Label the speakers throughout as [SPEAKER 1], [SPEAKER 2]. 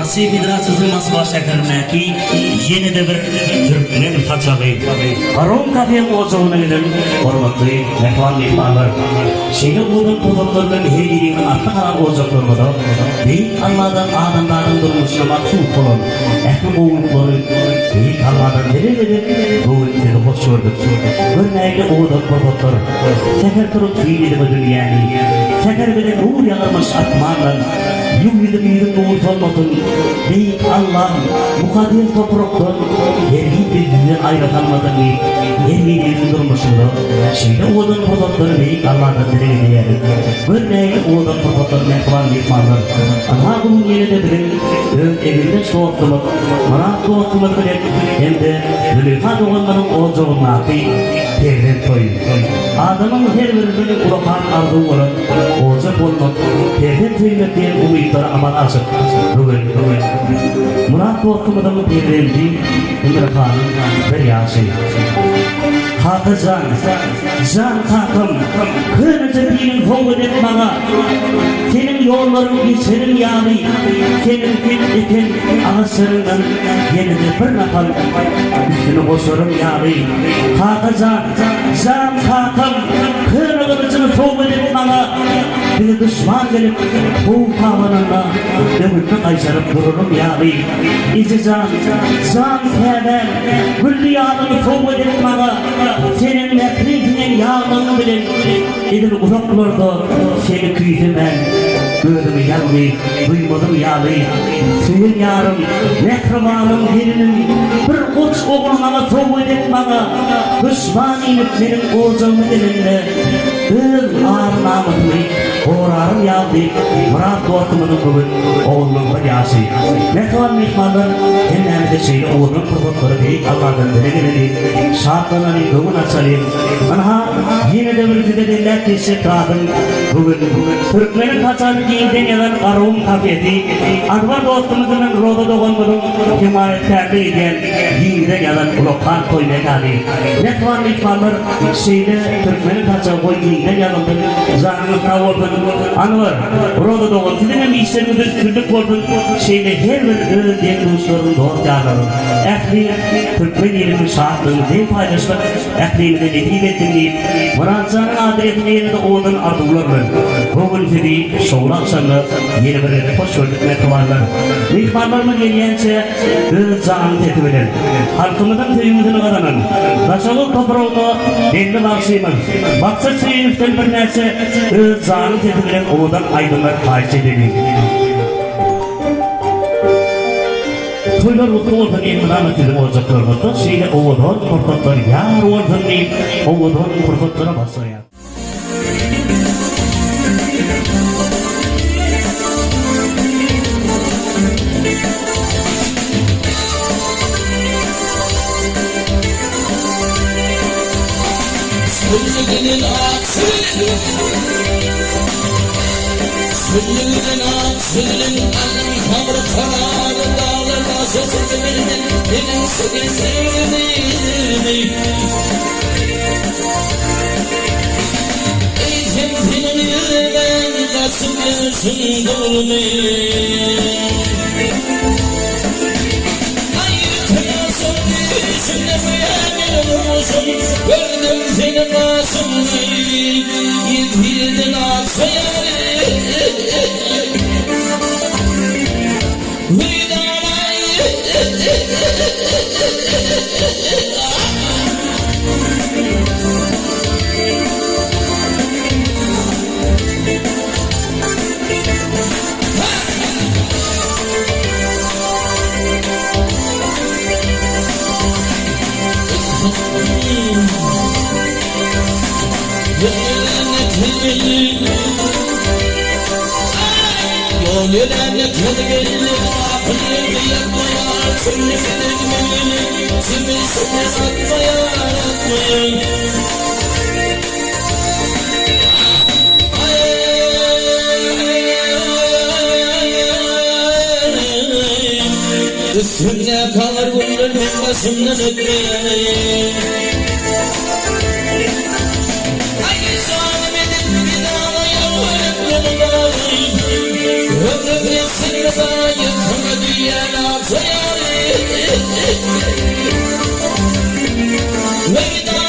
[SPEAKER 1] Russiýa Federasiýasynyň Moskwa şäherindäki ýene-de bir türkmen saçagy, Garagum kafeň ojagyna gelen hormatly mähriban myhmanlar! Şeýle owadan pursatlar bilen her biriňiziň asly halal ojaklaryňyza Beýik Alladan adamzadyň durmuşyna mahsus bolan ähli gowulyklary Beýik Alladan dileg edip, bu gün sizi hoş gördük. Gör nähili owadan pursatlar! Säher turup syn edibe dünýäni, Säher bize nur ýagyrmyş asmandan. Ýüň ýüzüň ýüzüň nur solmasyn, Beýik Allam mukaddes toprakdan hergiz bizi sizden aýra salmasyn diýip, her birimiziň durmuşymyza şeýle owadan pursatlary Beýik Alladan dileg edýäris. Gör nähili owadan pursatlar mähriban myhmanlar. Ynha bu gün ýene-de biziň öz egindeş dostumyz Myrat dostumyz bilen hem-de Züleýha doganymyzyň ojagyndaky perzent toýy. Adamyň her biriniň ulakan arzuwy bolan Ojak bolmak, perzent söýmek diýen umytlary amal aşyp, bu gün Myrat dostumyzyň perzendi Ümürhanyň bir ýaşy. Kaka jan, jan kakam, köneje piliň sowgat et maňa, Seniň ýollaryň geçerim ýaly, Seniň eken agaçlaryňdan ýene-de bir nahal üstüne goşarym ýaly. Kaka jan, jan kakam, köne gylyjyňy sowgat et maňa, Bize duşman gelip, howp abananda, öňünde gaýşaryp durarym ýaly. Eje jan, jan käbäm, gülli ýalyňy sowgat et maňa, Seniň mähriň siňen ýaglygyň bilen edil uzaklarda seni küýsemän, özümi ýalňyz duýmazym ýaly. Söýen ýarym, mähribanym, gelinim, bir goç ogul maňa sowgat et maňa, Duşman inip meniň ojagyma gelende, öz ar-namysymy gorarym ýaly diýip, Myrat dostumyzyň bu gün oglunyň bir ýaşy. Mähriban myhmanlar, hemmämize şeýle owadan pursatlary Beýik Alladan dileg edeliň, şatlanalyň, göwün açalyň. Ynha, ýene-de bir size belläp geçjek zadym, bu gün türkmeniň haçany giňden ýazan Garagum kafesi Anwar dostumyz bilen Roza doganymyzyň hemaýatkärlik edýän giňden ýazan ullakan toý mekany. Mähriban myhmanlar, şeýle türkmeniň saçagy goý giňden ýazylsyn, janyňyz sag bolsun. Anwar, Roza dogan, siziň hem işleriňizde üstünlik bolsun, şeýle her bir öz deň-duşlaryň, dost-ýarlaryň, ähli türkmen iliniň şatlygyny deň paýlaşmak ählimize nesip etsin diýip, Myratjanyň adresine ýene-de owadan arzuwlar bilen, bu gün sizi şowly agşamda ýene bir gezek hoş gördük, mähribanlar! Myhmanlarymyz gelýänçä öz janly sesi bilen halkymyzyň söýgüsini gazanan Daşoguz topragynda belli bagşymyz Bakja Çüriýewden birnäçe öz janly sesi bilen owadan aýdymlar haýyş edeliň. Toýlar gutly bolsun elmydama siziň ojaklaryňyzda şeýle owadan pursatlar ýar bolsun diýip owadan pursatlara başlaýas.
[SPEAKER 2] Sülgünden ak sülgün alnyň sabry karary daglar daşa çekildi meniň söýgümi Eýsem seniň nireden gaçyp ýörsüň dogrumy Aý tanaşym düýşümde göýä meniň huşum Gördüm seni gaşymda ýedi-ýedi nagşa ýaly Ýol ýöräne tez geldi, gapyl ýerde ýatmaýar, Çölle giden meni jebisine atmaýar, atmaýar. Üstümdäki agyr günler meň başymdan ötmeýär. Aý janym edip pidalaýan ömrüm ýetsin saňa. diýýän akja ýaly. Meýdana.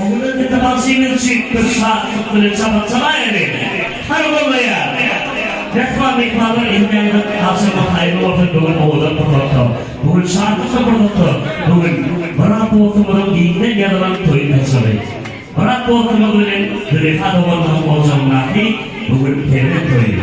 [SPEAKER 1] Oglan dede bagşymyz üçin bir şatlyk bilen çapak çalaýaly. Hany bolmaýar. Mähriban myhmanlar hemmäňiziň agşamyňyz haýyrly bolsun bu gün owadan pursatda. Bu gün şatlykly pursatda. Bu gün Myrat dostumyzyň giňden ýazylan toýy saçagy. Myrat dostumyz bilen Züleýha doganymyzyň ojagyndaky bu gün perzent toýy.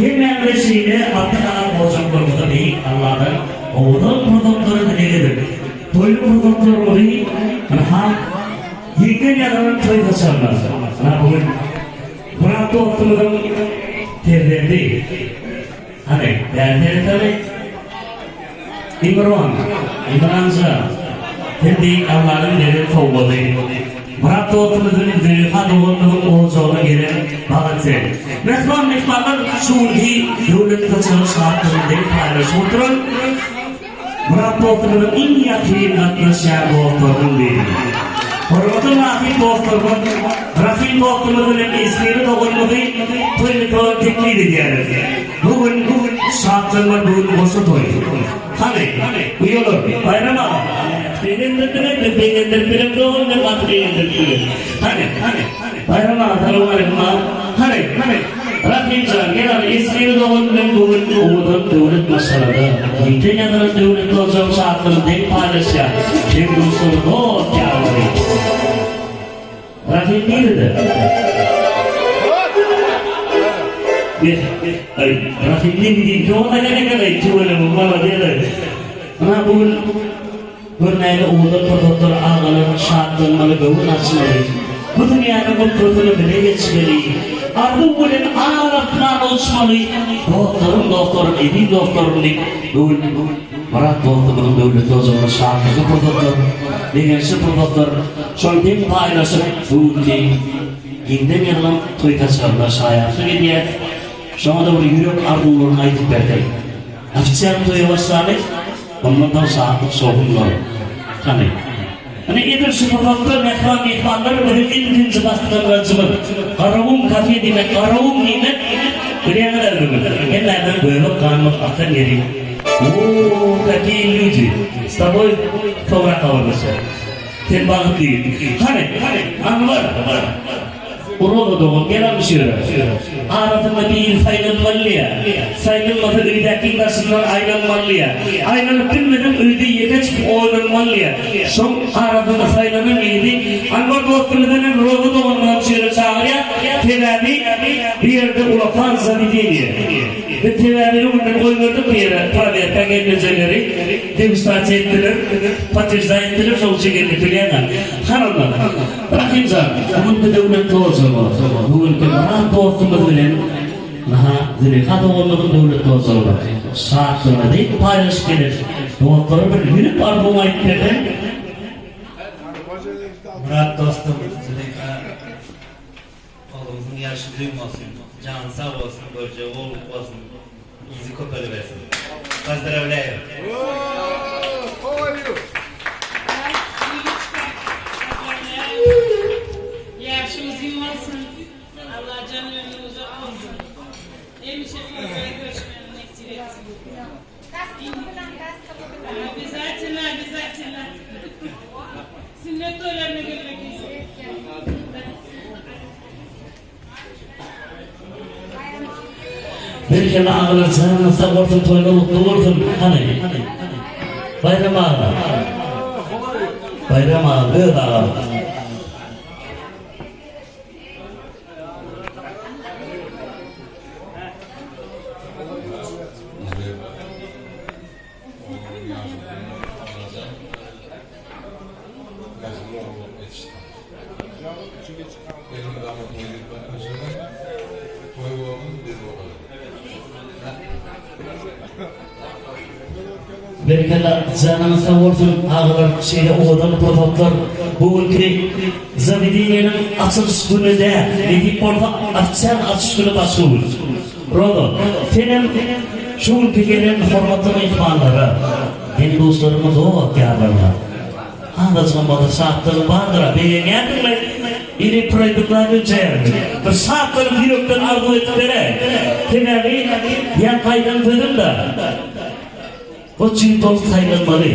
[SPEAKER 1] Hemmäňize şeýle bagta galan ojaklarymyzda beýik Alladan owadan pursatlary dileg edip, Toýly pursatlarymyzy ynha ýeňňem ýazalan toý saçagyna. Ynha bu gün Myrat dostumyzyň perzendi. Hany, bäri sereteli. Imron, Imranja, sen beýik Allanyň beren sowgady. Myrat dostumyz bilen Züleýha doganymyzyň ojagyna gelen bagat sen. Mähriban myhmanlar şu günki döwlet saçagy şatlygyny deň paýlaşyp oturan. Myrat dostumyzyň iň ýakyn gatnaşýan dostlarynyň biri. Hormatly Rahym dostlarymyz, Rahym dostumyz bilen Esmira doganymyzy toý-nikaga teklip edýäris. Bu gün şatlanmaly bu gün goşa toý. Hany, uýalar, Baýram aga. Begendirip bilen, biz begendirip bilen dogan men gaty begendirip bilen. Hany, Baýram aga salowmaleýkim aga. Hany, Rahymjan, gel hany, Esmira dogan bilen bu gün owadan döwlet maşgalada, ýiten ýazylan döwletli ojagyň şatlygyny deň paýlaşýan deň-duşlary, dost-ýarlary. Rahym nirede? Beh, aý, Rahym ne diýdi, ýok-a eken-aý, tüweleme, malades-aý. Ynha, bu gün Gör näme owadan pursatlar agalar şatlanmaly göwün açmaly. Bu dünýäniň gutlusyny bile geçmeli. Arzuw bilen al asmana uçmaly. Dostlarym, dostlarym, eziz dostlarym diýip, bu gün Myrat dostumyzyň döwletli ojagyna şatlykly pursatlar, begençli pursatlar, şol deň paýlaşyp, bu günki giňden ýazylan toý saçagyna şaýatlyk edýäs. Şoňa-da bir ýürek arzuwlaryňy aýdyp berseň. Ofisial toýa başlaly, ondan soň şatlyk-şowhunlar. Hany. Ine edil şu pursatda mähriban myhmanlar biziň ilkinji basganlajymyz Garagum kafe diýmek, Garagum diýmek bilýäňiz özüňiz. Hemmämiziň göbek ganymyz akan ýeri. Ooo, kakiýe lýudi, s toboý soňrak habarlaşýas. Sen bagtly ýigit. Hany, Anwar. Roza dogan, gel al şu ýere. Arasynda biri saýlanmalyýa. Saýlanmasa öýdäkiň daşyndan aýlanmalyýa. Aýlanyp bilmeseň öýde ýeke çykyp oýlanmalyýa. Şoň arasynda saýlanan ýigidi Anwar dostumyzdan hem Roza doganymyzam şu ýere çagyrýas. Sebäbi bu ýerde ulakan zawedeniýe. Biz sebäbi öňünden goýberdik bu ýere prowerka gelnejeleri degustasiýa etdiler, potwерждать etdiler, şoň üçin geldik bilýäňä. Hanymlar. Rahymjan, bu günki döwletli ojaga, bu günki Myrat dostumyz bilen Naha Züleýha doganymyzyň döwletli ojagyna şatlygyny deň paýlaşyp gelen dostlara bir ýürek arzuwyňy aýdyp berseň.
[SPEAKER 2] Myrat dostum, Züleýha ogluňyzyň ýaşy uzyn bolsun, jany sag bolsun, görjegi gowluk bolsun, yzy köpelibersin. Pozdrawlýaýu.
[SPEAKER 3] Ýaşy uzyn bolsun Allajan ömri uzak bolsun hemişe toýda görüşmegi nesip etsin Obязательно obязательно sünnet toýlaryna gelmek nesip etsin.
[SPEAKER 1] Berkeli agalar janyňyz sag bolsun toýlar gutly bolsun hany Baýram aga Baýram aga öz agam. Berekella janyňyz sag bolsun agalar şeýle owadan pursatlar bu günki zawedeniýeniň açylyş güni däl nesip bolsa ofisial açyş güni başga gün. Roza senem şu günki gelen hormatly myhmanlara deň-duşlaryňa dost-ýarlaryňa Azajygam bolsa şatlygyň bardyr-a, begenýärdiňmi? Ili proýduklar ölçeýärmi? Bir şatlanyp ýürekden arzuw edip beräý. Sebäbi ýaňky aýdan sözüm-dä. Goç ýigit bolup saýlanmaly.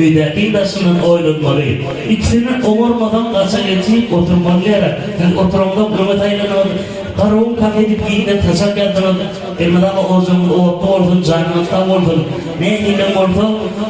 [SPEAKER 1] Öýdäkiň daşyndan oýlanmaly. Ikisini oňarmasaň gaça geçip oturmaly gerek. Siz oturaňzok öňe saýlanyňyz. Garagum kafe diýip giňden saçak ýazdyňyz. Elmydama ojagyňyz otly bolsun, janyňyz sag bolsun. Nähilem bolsa,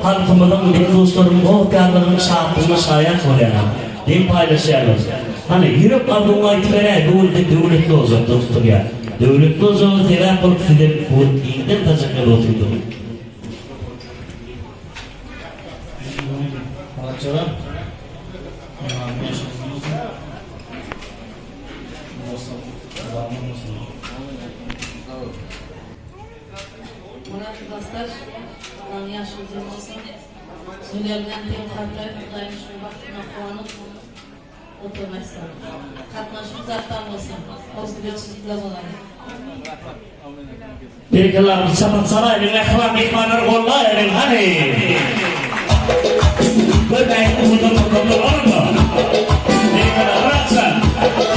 [SPEAKER 1] halkymyzyň, deň-duşlarynyň, dost-ýarlarynyň şatlygyna şaýat bolýarlar. Deň paýlaşýarlar. Hany, ýürek arzuwyňy aýdyp beräý, bu günde döwletli ojakda tutulýar. Döwletli ojaga sebäp bolup sizem bu gün giňden saçak ýazyp oturdyňyz.
[SPEAKER 2] Myrat Imamyň ýaşy uzyn bolsun. Dostum, dowamly bolsun.
[SPEAKER 4] Murat Dastaş, Allanyň ýaşy uzyn bolsun. Zülýa bilen deň gartaýyp, Hudaýyň şu bagtyna guwanyp oturmaýsa. Gatnaşyk uzakdan bolsun. Howsy-geçilikli bolaly.
[SPEAKER 1] Berekella bir çapak çalaýlyň mähriban myhmanlary gollaýalyň hany. Görmäýin owadan pursatlar barmy? Berekella Myratjan.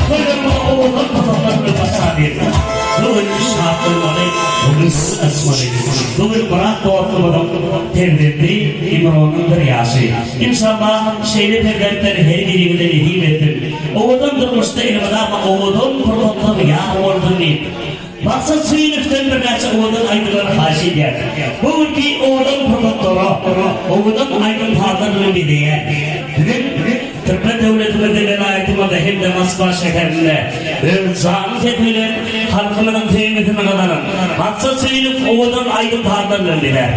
[SPEAKER 1] Toýlarymyzy owadan pursatlar bilen başlalyň. Bu gün şatlanmaly, bu gün göwün açmaly. Bu gün Myrat dostumyzyň perzendi Imronyň bir ýaşy. Inşallah şeýle perzentler her biriňize nesip etsin. Owadan durmuşda elmydama owadan pursatlar ýar bolsun diýip. Maksat Söýünow-den birnäçe owadan aýdymlary haýyş edýäris. Bu günki owadan pursatlara owadan aýdym-sazlar bilen bezeýär. Biziň Türkmen döwletimizde, welaýatymyzda hem-de Moskwa şäherinde öz janly sesi bilen halkymyzyň söýgüsini gazanan Maksat Söýünow owadan aýdym-sazlar bilen bezär.